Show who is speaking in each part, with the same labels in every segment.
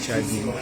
Speaker 1: Charging.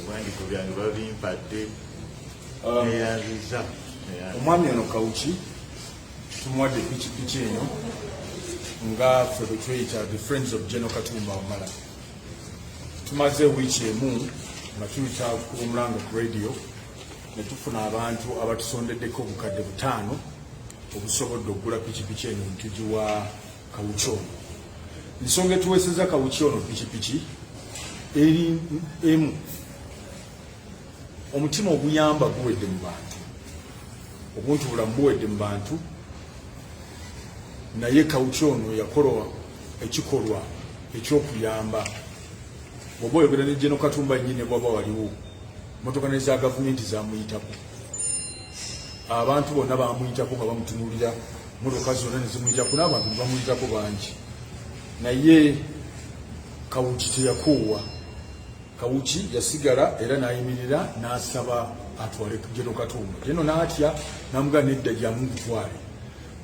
Speaker 2: Ebiwandiiko byange babimpadde, neyanziza.
Speaker 1: Omwami ono Kawuki tumuwadde pikipiki eno nga ffe bwe tweyita the Friends of General Katumba Wamala. Tumaze wiiki emu nga tuyita ku omulanga ku radio ne tufuna abantu abatusondeddeko 5000 obusobodde okugula pikipiki eno netugiwa Kawuki ono. Ensonga etuweeseza Kawuki ono pikipiki eri emu: omutima oguyamba guwedde mu bantu, obuntu bulamu buwedde mu bantu. Naye Kawuki ono yakola ekikolwa ekyokuyamba. Bwoba oyogera ne General Katumba nyine, bwaba waliwo motoka neza gavumenti zamuyitako, abantu bonna bamuyitako nga bamutunulira, motoka zonna nezimuyitako n'abantu bamuyitako bangi, naye Kawuki teyakoowa. Kawuki yasigala era n'ayimirira n'asaba atwale General Katumba. General n'atya n'amugamba, "Nedda, jangu nkutwale."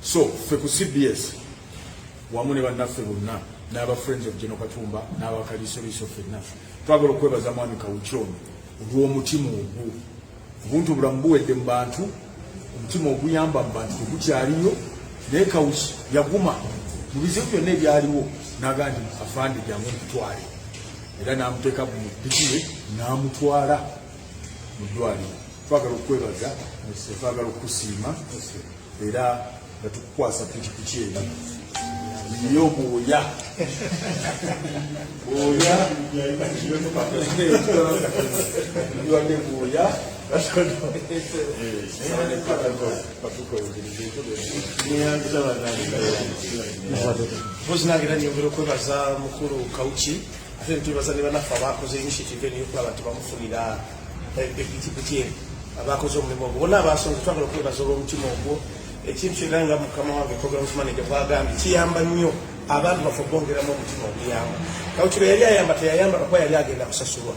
Speaker 1: So ffe ku CBS wamu ne bannaffe bonna n'aba Friends of General Katumba n'abakaliisoliiso, ffenna twagala okwebaza mwami Kawuki ono olw'omutima ogwo. Obuntu bulamu buwedde mu bantu, omutima oguyamba mu bantu tegukyaliyo, naye Kawuki yaguma mu bizibu byonna ebyaliwo n'agamba nti, "Afande, jangu nkutwale," era n'amuteeka mu piki ye n'amutwala mu ddwaliro. Twagala okwebaza, twagala okukusiima era nga tukukwasa pikipiki eno yo bwoya bwoya wadde bwoya.
Speaker 2: Neyanziza bannange.
Speaker 3: Mpozi nange era nyongera okwebaza mukulu Kawuki, ate netwebaza ne banaffe abakoze initiative eno yokulaba nti bamufunira epikipiki eno. Abakoze omulimu ogwo bonna abasonze, twagala okwebaza olw'omutima ogwo. Ekintu kyonna nga mukama wange programs manager bwagambye, kiyamba nnyo abantu baffe okwongeramu omutima oguyamba. Kawuki bwe yali ayamba, teyayamba kuba yali agenda kusasulwa,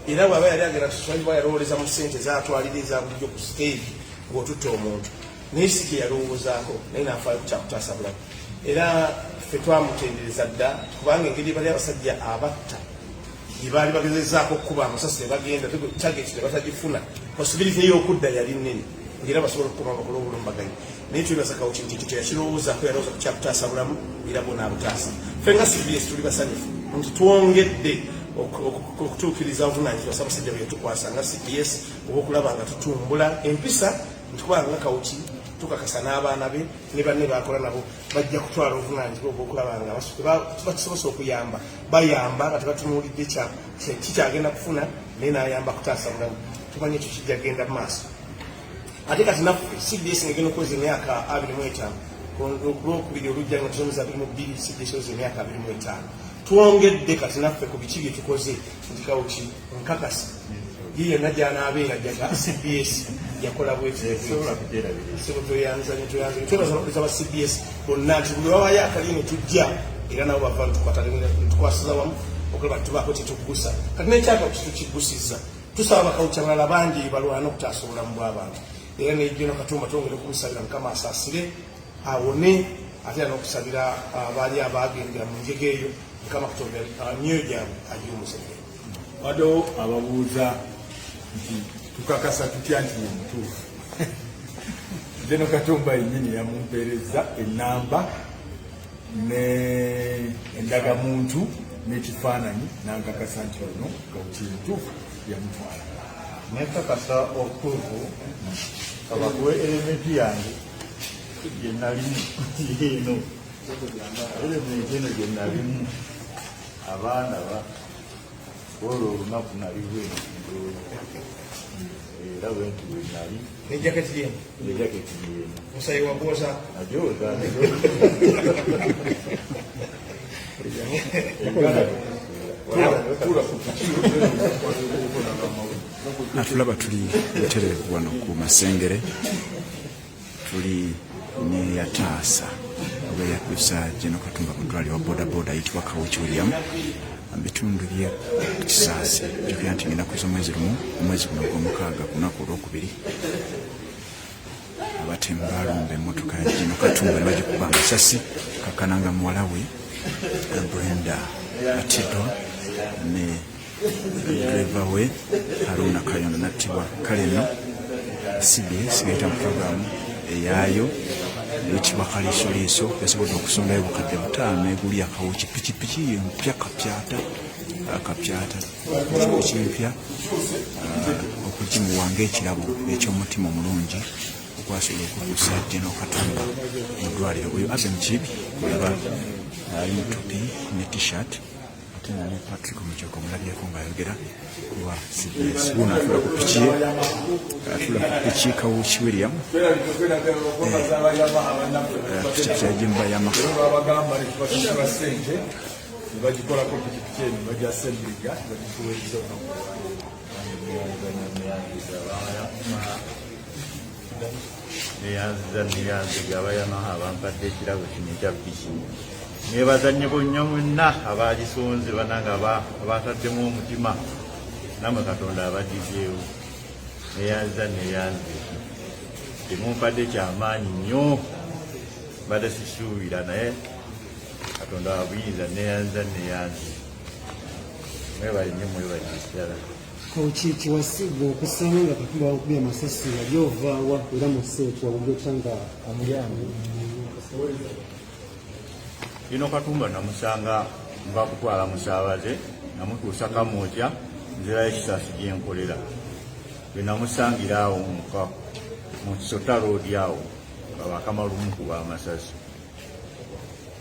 Speaker 3: era bwaba yali agenda kusasulwa iba yalowooleza mu ssente zatwalira eza bulijjo ku stage ng'otutte omuntu, naye si kye yalowoozaako, naye nafaayo ku kyakutaasa bulamu. Era ffe twamutendereza dda, kubanga engeri bali abasajja abatta gye baali bagezezaako okukuba amasasi ne bagenda target ne batagifuna, possibility ey'okudda yali nnene ngaera basobola okukoma bakole obulumbaganyi. Naye twebaza Kawuki nti ekyo teyakirowoozaako, yalowooza ku kyakutaasa bulamu era bona abutaasa. Ffe nga CBS tuli basanyufu nti twongedde okutuukiriza obuvunanyizibwa Ssaabasajja bwe yatukwasa nga CBS obwokulaba nga tutumbula empisa, nti kubanga nga Kawuki tukakasa n'abaana be ne banne bakola nabo bajja kutwala obuvunanyizibwa obwokulaba nga bakisobose okuyamba, bayamba nga tebatunuulidde kikyagenda kufuna, naye n'ayamba kutaasa bulamu. Tumanyi ekyo kijja kugenda mu maaso. Ate kati naffe CBS ngegenda okuweza emyaka 25 ku Lwokubiri olujja nga tuzomeza 22, CBS weza emyaka 25. Twongedde kati naffe ku biki bye tukoze nti Kawuki nkakasa ye yonna gy'anaabeera jaga CBS yakola
Speaker 2: Sobola kugyerabira.
Speaker 3: Sebo, tweyanza nnyo, tweyanza nnyo. Twebaza abakozi aba CBS bonna nti buli wabayo akalimu tujja, era nabo bava ntukwasiza wamu okulaba nti tubaako kyetuggusa. Kati n'ekyakawuki tukiggusiza, tusaba bakawuki abalala bangi balwane okutaasa obulamu bw'abantu. Era ne General Katumba twongere okumusabira Mukama asaasire awone, ate era n'okusabira abaali abagendera mu njega eyo, Mukama Katonda emyoyo gyabwe agiwumuze.
Speaker 1: Waliwo ababuuza nti tukakasa tutya nti ye mutuufu? General Katumba yennyini yamumpeereza enamba. Ne endagamuntu n'ekifaananyi n'ankakasa nti ono Kawuki mutuufu yamutwala.
Speaker 2: Nekakasa obutuufu kabakuwe elementi yange gyenalimu eno elementi eno gyenalimu abaana ba olwo olunaku nali bwenti era bwenti bwenali.
Speaker 3: Ne jaketi yenu.
Speaker 2: Ne jaketi yenu.
Speaker 3: Musayi wa gwoza.
Speaker 2: Najoza.
Speaker 4: Natulaba tuli butereevu wano ku Masengere, tuli neyataasa oba eyaddusa General Katumba ku ddwaliro wa bodaboda ayitibwa Kawuki William mu bitundu bye Kisaasi. Jjukira nti ng'ennaku z'omwezi 1 omwezi guno ogw'omukaaga ku lunaku olwokubiri abatemu baalumba emmotoka ya General Katumba ne bagikuba amasasi kakkana nga muwala we Brenda atiddwa ne dereva we Haruna Kayondo nattibwa. Kale nno CBS ng'eyita mu pulogulaamu eyaayo eyitibwa Kaliisoliiso yasobodde okusondayo 5000 n'egulya Kawuki pikipiki mpya kapyata kapyata pikipiki mpya okugimuwa ng'ekirabo eky'omutima omulungi ogwasobola okutuusa General Katumba mu ddwaliro. Oyo Abe Mukiibi olaba ali mu topi ne t-shirt, ate nga ne Patrick Mujoko omulabyeko ng'ayogera kuba CBS. Wuno atula ku piki ye, atula ku piki Kawuki William, pikipiki yagimba Yamaha.
Speaker 1: Babagamba netubasasula sente nebagikolako pikipiki eno bajasemblinga bagituweereza olunaku olwaleero.
Speaker 2: Neyanziza neyanziga abayamaha abampadde ekirabo kino ekya piki. Nebaza nnyo nnyo mwenna abagisonze banange abataddemu omutima, namwe Katonda abaddizeewo. Neyanziza neyanze temumpadde kyamaanyi nnyo, mbadde sisuubira, naye Katonda wabuyinza. Neyanziza neyanze, mwebale nnyo, mwebale ddala.
Speaker 5: Kawuki, kiwasigwa okusanga nga Katumba bakubye amasasi yali ovaawa era mu kiseera kiwawulira otya nga omuyambi?
Speaker 2: Lino Katumba namusanga nva kutwala musaabaze, namutuusa Kamwokya, nzirayo Kisaasi gyenkolera. Bwe namusangira awo muka mu Kisota Road awo nga bakamala omukuba amasasi.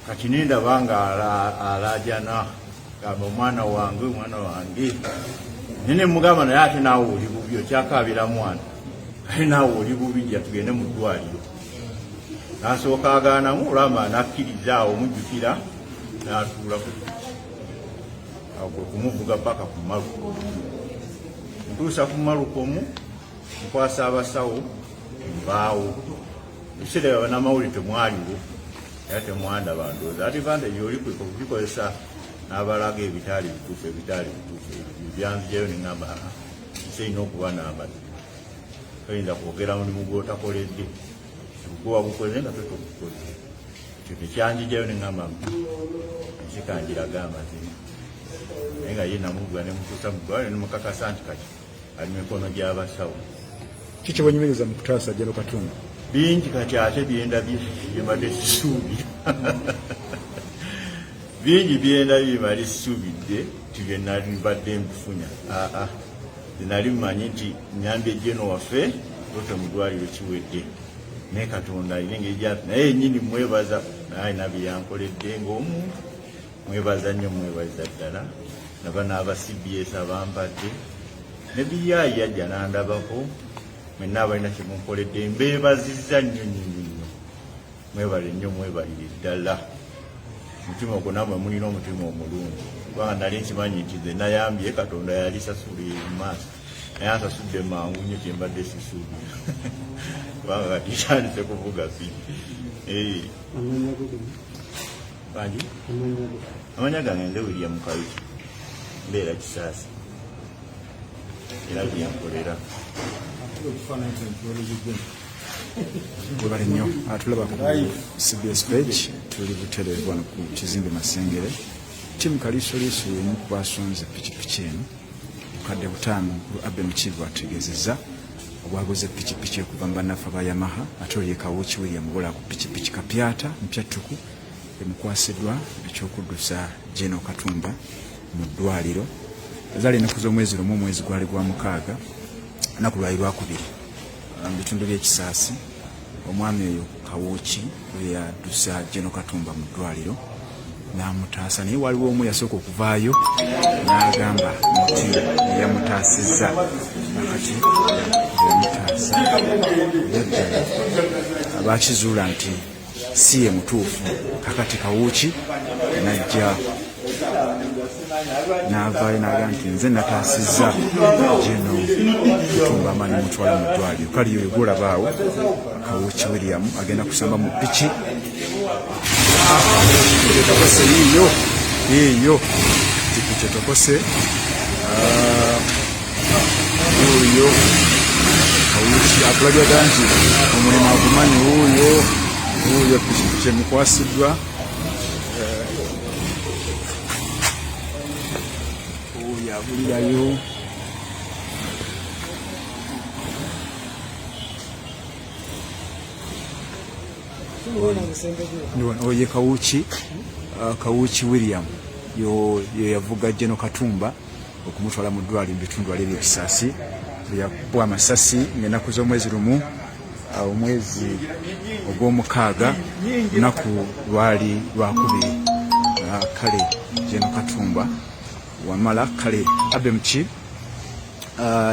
Speaker 2: Kati nendaba nga alaajana gamba omwana wange, omwana wange, naye nemugamba naye ate naawe oli bubi, okyakaabira mwana, ate naawe oli bubi, jja tugende mu ddwaliro. Nasooka agaanamu, olwamala nakkiriza awo mujjukira n'atuula ku piki awo kwe kumuvuga paka ku Malukomu. Ntuusa ku Malukomu, nkwasa abasawo, nvaawo. Ekiseera ebyo abanamawulire temwaliwo era temwandaba, ndowooza advantage oli kwe kubikozesa n'abalaga ebitaali bituufu, ebitaali bituufu byanzijayo neŋŋamba nsi erina okuba n'amazima, toyinza kwogera mulimu gw'otakoledde, guba gukoze nga totogukoze. Ekyo tekyanjijayo neŋŋamba nsi kanjiraga amazima, naye nga ye namuvuga nemutuusa mu ddwaliro nemukakasa nti kati ali mikono gy'abasawo.
Speaker 4: Kiki bwenyumiriza mu kutaasa General Katumba?
Speaker 2: Bingi kati ate byendabye byembadde sisuubira, bingi byendabye byembadde sisuubidde ti byenali mbadde mbifunya. Aa, nali mmanyi nti nyambye General waffe ote mu ddwaliro kiwedde, naye Katonda alina engeri gya naye yennyini mwebaza, naye alina bye yankoledde ng'omuntu. Mwebaza nnyo, mwebaza ddala naba n'aba CBS abampadde ne biyayi yajja n'andabako. Mwenna abalina kyemunkoledde mbeebazizza nnyo nnyo nnyo nnyo, mwebale nnyo, mwebalire ddala mutima ogwo, namwe mulina omutima omulungi, kubanga nali nkimanyi nti nze nayambye Katonda yali sasula mu maaso, naye ansasudde mangu nnyo kyembadde sisuubira, kubanga kati ntandise kuvuga piki.
Speaker 5: Amanya go gano?
Speaker 2: Bangi.
Speaker 5: Amanya go?
Speaker 2: Amanya gange nze William Kawuki, mbeera Kisaasi era gyenkolera.
Speaker 1: Ekifaananyi kino kiweerezedde.
Speaker 4: Webale nnyo atulaba ku CBS page. Tuli butereevu wano ku kizimbe Masengere. Tiimu Kaliisoliiso y'omu ku basonze pikipiki eno, 5000. Mukulu Abe Mukiivu ategeezezza obwaguze pikipiki okuva mu bannaffe aba Yamaha. Ate oyo ye Kawuki William Bola ku pikipiki kapyata mpya ttuku. emukwasiddwa ekyokuddusa General Katumba mu ddwaliro. Zaali ennaku z'omwezi lumu, omwezi gwali gwa mukaaga, lunaku lwali lwakubiri, mu bitundu by'ekisaasi omwami oyo Kawuki we yaddusa General Katumba mu ddwaliro n'amutaasa, naye waliwo omu yasooka okuvaayo n'agamba nti yeyamutaasizza, akati yamutaasa yaddala bakizuula nti si ye mutuufu. Kakati Kawuki najja n'avaayo n'agamba nti nze nataasizza Geno Katumba amaanyi mutwala mu ddwaliro. Kale yoyo gwolaba awo Kawuki William agenda kusamba mu piki etokose yiiyo yiiyo pikipiki etokose wuuyo Kawuki atulagira ddala nti omulimu agumanyi wuuyo wuuyo pikipiki emukwasiddwa wuuyo abulirayo. Oye Kawuki, Kawuki William yo yavuga General Katumba okumutwala mu ddwaliro mu bitundu wali ebyekisaasi yakubwa amasasi ng'ennaku z'omwezi lumu, omwezi ogw'omukaaga, lunaku lwali lwakubiri. Kale General Katumba wamala kale Abe Muki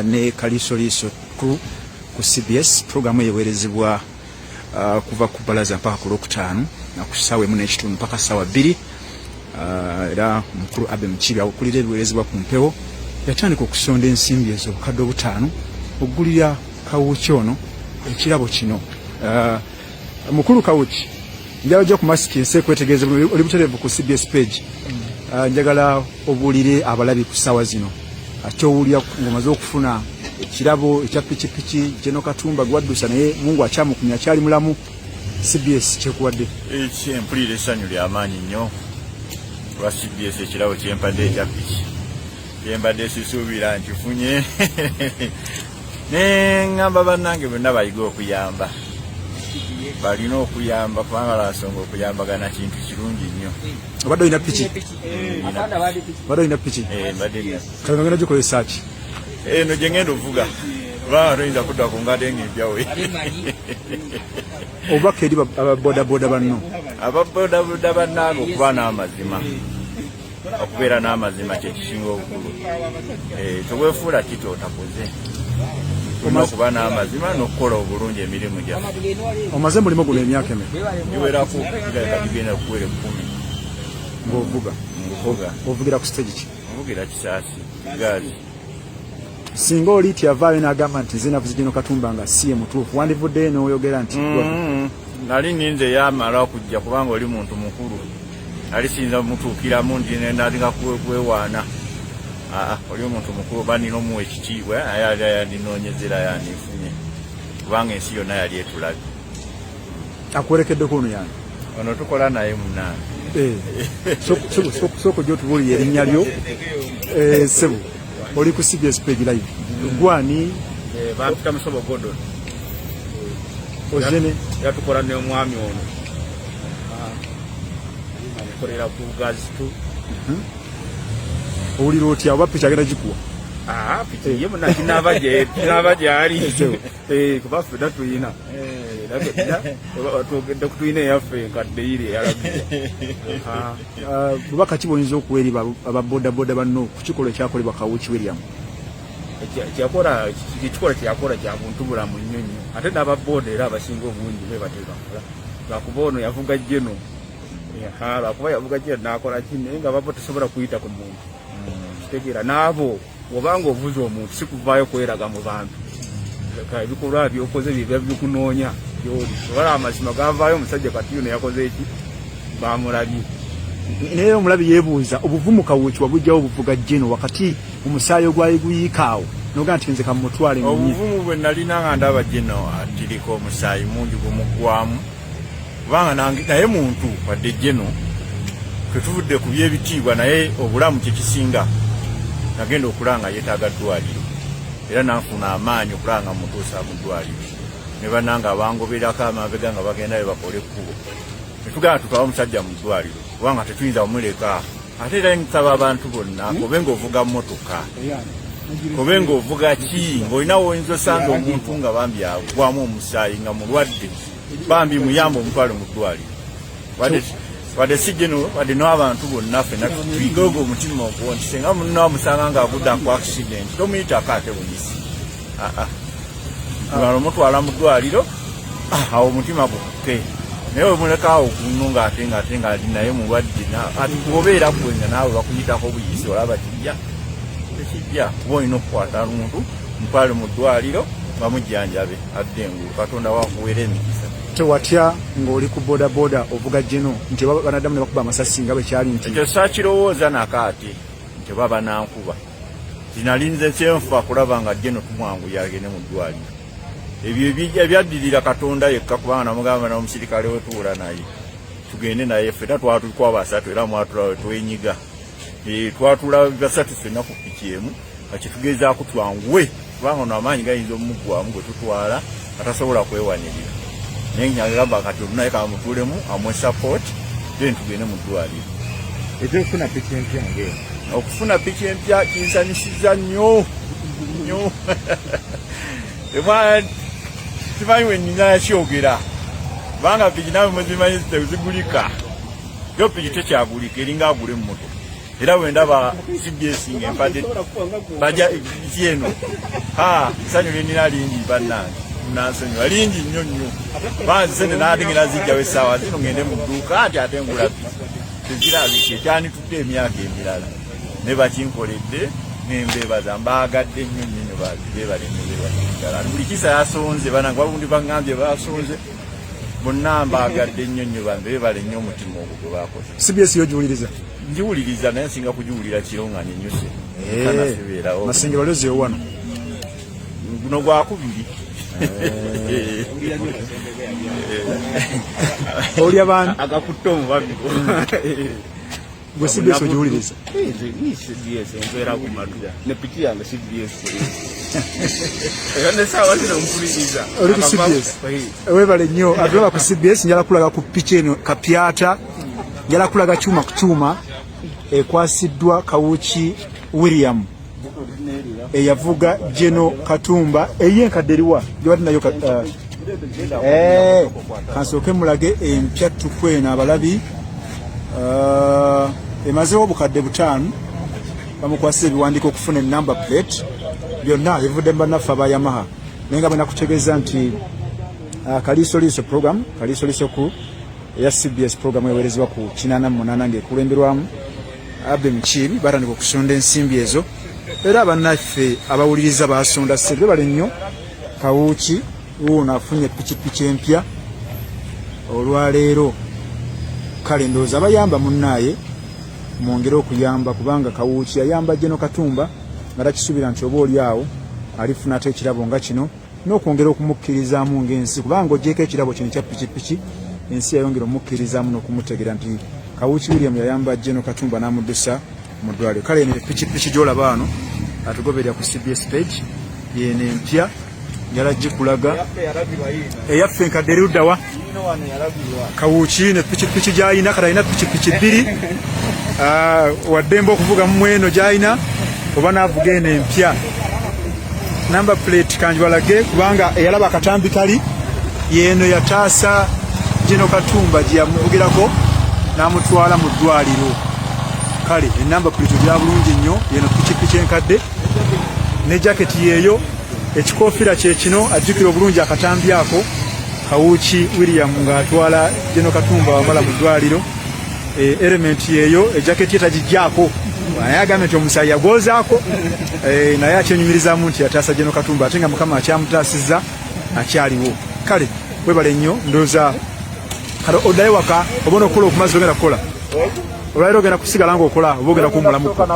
Speaker 4: ne Kaliisoliiso ku CBS programu eweerezebwa kuva ku balaza mpaka ku lwokutaano na ku ssaawa 1:30 mpaka ssaawa 2. Era mukulu Abe Mukibi akulira ebiweerezebwa ku mpewo yatandika okusonda ensimbi ezo 5000 okugulira Kawuki ono ekirabo kino. Mukulu Kawuki, njagala ojja ku masiki ensi ekwetegereza, oli butereevu ku CBS page. Njagala obuulire abalabi ku ssaawa zino kyowulira ng'omaze okufuna ekirabo ekya pikipiki General Katumba gwaddusa, naye Mungu akyamukumya akyali mulamu, CBS kyekuwadde.
Speaker 2: Mpulira essanyu lyamaanyi nnyo olwa CBS ekirabo kyempadde ekya piki kyembadde sisuubira nkifunye, neŋŋamba bannange bonna bayige okuyamba, balina okuyamba kubanga lwansonga okuyambagana kintu kirungi nnyo.
Speaker 4: Obadde olina piki? Obadde olina piki? Kale ogenda gikozesa ki?
Speaker 2: Eno gye ngenda ovuga kubanga toyinza kudda ku ngade ng'empyawe.
Speaker 4: Obubaka eri ababodaboda banno?
Speaker 2: Ababodaboda bannange, okuba n'amazima, okubeera n'amazima kyekisinga obukulu. Teweefuula kiti otakoze, olina okuba n'amazima n'okukola obulungi emirimu gyaffe.
Speaker 4: Omaze mulimu guno emyaka emeka?
Speaker 2: Giwerako, kirabika gigenda kuwera 10.
Speaker 4: Ng'ovuga?
Speaker 2: Nguvuga.
Speaker 4: Ovugira ku stage ki?
Speaker 2: Nvugira Kisaasi Gaazi.
Speaker 4: Singa oli tiyavaayo n'agamba nti nze navuze General Katumba nga si ye mutuufu, wandivuddeyo n'oyogera nti
Speaker 2: Nali ninze yamala okujja kubanga oli muntu mukulu, nali siyinza mutuukiramu nti nalinga kwewaana. Oli omuntu mukulu oba nina omuwa ekitiibwa, naye ali yandinoonyeza era yandifunye kubanga ensi yonna yali etulabye.
Speaker 4: Akuwerekeddeko ono yani?
Speaker 2: Ono tukola naye munange.
Speaker 4: Sooka ojja otubuulire erinnya lyo. Ssebo, oli ku CBS page live, gwani?
Speaker 6: Bampita Musobo Gordon.
Speaker 4: Ozene?
Speaker 6: Era tukola n'omwami ono, akolera ku Gazitu.
Speaker 4: Owulira otya oba piki agenda gikuwa?
Speaker 6: Piki ye muna kinaaba gyali, kuba ffenna tuyina, twogedde kutulina eyaffe enkadde iri eyalabibwa.
Speaker 4: Bubaka ki bwoyinza okuwa eri ababodaboda banno ku kikolwa ekyakolebwa Kawuki William?
Speaker 6: Kyakola ekikolwa kyeyakola kya buntu bulamu nnyo nnyo, ate n'ababoda era abasinga obungi be batebakola lwakuba ono yavuga Geno, lwakuba yavuga Geno n'akola ki, naye nga babo tesobola kuyita ku muntu kitegeera n'abo. Obanga ovuze omuntu si kuvaayo kweraga mu bantu, ebikolwa byokoze byebya bikunoonya gyoli, obala amazima gavaayo. Omusajja kati yuno yakoze eki bamulabye.
Speaker 4: Naye omulabi yeebuuza obuvumu Kawuki wabujjawo obuvuga Geno wakati omusaayi ogwali guyiika awo noga nti nze kamutwale?
Speaker 2: Obuvumu bwe nalina nga ndaba Geno atirika omusaayi mungi gumuggwamu, kubanga naye muntu, wadde Geno tetuvudde ku byebitiibwa, naye obulamu kyekisinga. Nagenda okulaba nga yeetaaga ddwaliro era nanfuna amaanyi okulaba nga mutuusa mu ddwaliro, ne bannange abangoberako amabega nga bagenda be bakola ekkubo. Netugamba tutwale omusajja mu ddwaliro kubanga tetuyinza kumuleka. Ate era nsaba abantu bonna, obe ng'ovuga mmotoka, obe ng'ovuga ki, ng'olina woyinza osanga omuntu nga bambi agwamu omusaayi nga mulwadde, bambi muyambe omutwale mu ddwaliro. Wadde si geno, wadde n'abantu bonna ffenna tuyige ogwo omutima ogwo nti senga munno amusanga ng'agudde ku accident tomuyitako ate buyisi, aa omutwala mu ddwaliro, awo omutima gukuke. Naye wemulekaawo kuno ng'ate ng'ali naye mulwadde, ati bw'obeera gwe nga naawe bakuyitako buyisi, olaba kijja tekijja, kuba olina okukwata muntu mutwale mu ddwaliro bamujjanjabe adde engulu. Katonda wakuweera emikisa.
Speaker 4: Tewatya ng'oli ku bodaboda ovuga gino nti banaddamu ne bakuba amasasi nga bwe kyali nti?
Speaker 2: Ekyo saakirowooza nakaati nti oba banankuba. Kinalinze kyenfa kulaba nga geno tumwanguya agende mu ddwaliro. Ebyo ebyaddirira Katonda yekka, kubanga namugamba n'omusirikale we tuula naye tugende naye ffenna, twatulikwa basatu era mwatula twenyiga, twatula basatu ffenna ku piki emu nga kyetugezaako twanguwe, kubanga ono amaanyi gayinza omuggwamu gwe tutwala atasobola kwewanirira. Naye nyagamba kati olunaye kamutuulemu amuwe support, then tugende mu ddwaliro.
Speaker 6: Ekyokufuna piki empya ng'eno?
Speaker 2: Okufuna piki empya kinsanyusiza nnyo nnyo. Emwana simanyi we nnyina yakyogera, kubanga piki nawe muzimanyi tezigulika. Yo piki tekyagulika, eringa agula emmotoka. Era bwe ndaba CBS nga empadde baja piki eno, ha, essanyu lyenina lingi bannange, munansonyiwa, lingi nnyo nnyo. Banzi sente naate ngenda zijjawo essaawa zino ngende mu dduuka nti ate ngula piki tezirabika ekyanditudde emyaka emirala, ne bakinkoledde nembeebaza, mbaagadde nnyo nnyo nnyo. Beebale nnyo, beebale ddala. Buli kisa yasonze banange, waliwo baŋŋambye basonze bonna, mbaagadde nnyo nnyo bambi, beebale nnyo omutima ogwo gwe bakoze.
Speaker 4: CBS yo giwuliriza?
Speaker 2: Ngiwuliriza, naye nsinga kugiwulira kiro nga nyenyuse.
Speaker 4: Masengero wali wano?
Speaker 2: Guno gwakubiri.
Speaker 4: Olya baani?
Speaker 6: Agakutte omubabi.
Speaker 4: Gwe CBS ogiwuliriza?
Speaker 6: CBS embeera ku matu ne piki yange CBS, era nesaawa zino mpuliriza.
Speaker 4: Oli ku CBS, webale nnyo atulaba ku CBS. Njala kulaga ku piki eno kapyata, njala kulaga kyuma ku kyuma ekwasiddwa Kawuki William eyavuga Geno Katumba. Eyo enkadde eriwa gyebadde nayo? Kansooke mulage empya ttuku eno abalabi. Emazeewo 5000, bamukwasiza ebiwandiiko okufuna enumber plate, byonna bivudde mu bannaffe aba Yamaha. Naye nga bwenakutegeeza nti Kaliisoliiso program, Kaliisoliiso ku eya CBS program eweerezebwa ku 88 ng'ekulemberwamu Abe Mukiibi, batandika okusonda ensimbi ezo, era bannaffe abawuliriza basonda ssente. Bebale nnyo. Kawuki wuuno afunye pikipiki empya olwaleero. Kale ndowooza abayamba munnaaye mwongere okuyamba, kubanga Kawuki yayamba Geno Katumba nga takisuubira nti oba oli awo alifuna ate ekirabo nga kino n'okwongera okumukkirizaamu ng'ensi, kubanga ogyeko ekirabo kino ekya pikipiki, ensi yayongera omukkirizaamu n'okumutegeera nti Kawuki William yayamba Geno Katumba n'amuddusa mu ddwaliro. Kale eno epikipiki gy'olaba wano atugoberera ku CBS page yeno empya, njala gikulaga. Eyaffe enkadde eri luddawa? Kawuki ne pikipiki gy'alina kati, alina pikipiki bbiri. Waddembe okuvuga mu eno gy'alina oba n'avuga eno empya. Number plate kanjibalage, kubanga eyalaba akatambi kali yeno yataasa Geno Katumba gye yamuvugirako n'amutwala mu ddwaliro. Kale enamba plate ogya bulungi nnyo. Yeno pikipiki enkadde ne jaketi yeeyo, ekikofiira kyekino. Ajjukira obulungi akatambi ako, Kawuki William ng'atwala Geno Katumba wamala mu ddwaliro. Element yeeyo, ejaketi ye tagijjaako, naye agambye nti omusaayi yagwozaako, naye akyenyumirizaamu nti yataasa Geno Katumba, ate nga Mukama akyamutaasizza, akyaliwo. Kale webale nnyo. Ndowooza kale oddayo waka oba onokukola okumazi ogenda kukola olwaliro, ogenda kusigala ngaokola oba ogenda kuwummulamuko?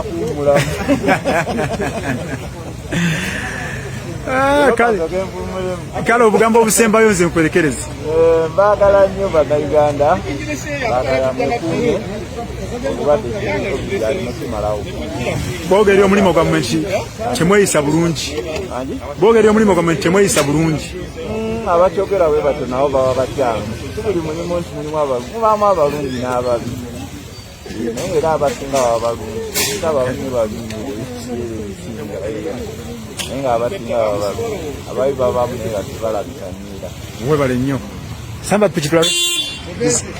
Speaker 4: Kale obugambo obusembayo nze nkwerekereza.
Speaker 2: Mbaagala nnyo Bannayuganda, baagala mwekuume, obulwadde alina kimalawo.
Speaker 4: Boogera omulimu gwammwe nti temweyisa bulungi, boogera omulimu gwammwe nti temweyisa bulungi.
Speaker 7: Abakyogera bwe batyo nabo baba bakyamu. Si buli mulimu nti mulimu mubaamu abalungi n'ababi, naye era abasinga baba balungi. Singa abamu babi ebisinga, naye nga abasinga baba balungi, ababi babaamu naye nga tebalabika nnyo era.
Speaker 1: Webale nnyo. Samba piki tulabe,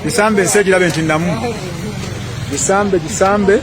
Speaker 1: gisambe ensi egirabe nti namu. Gisambe, gisambe.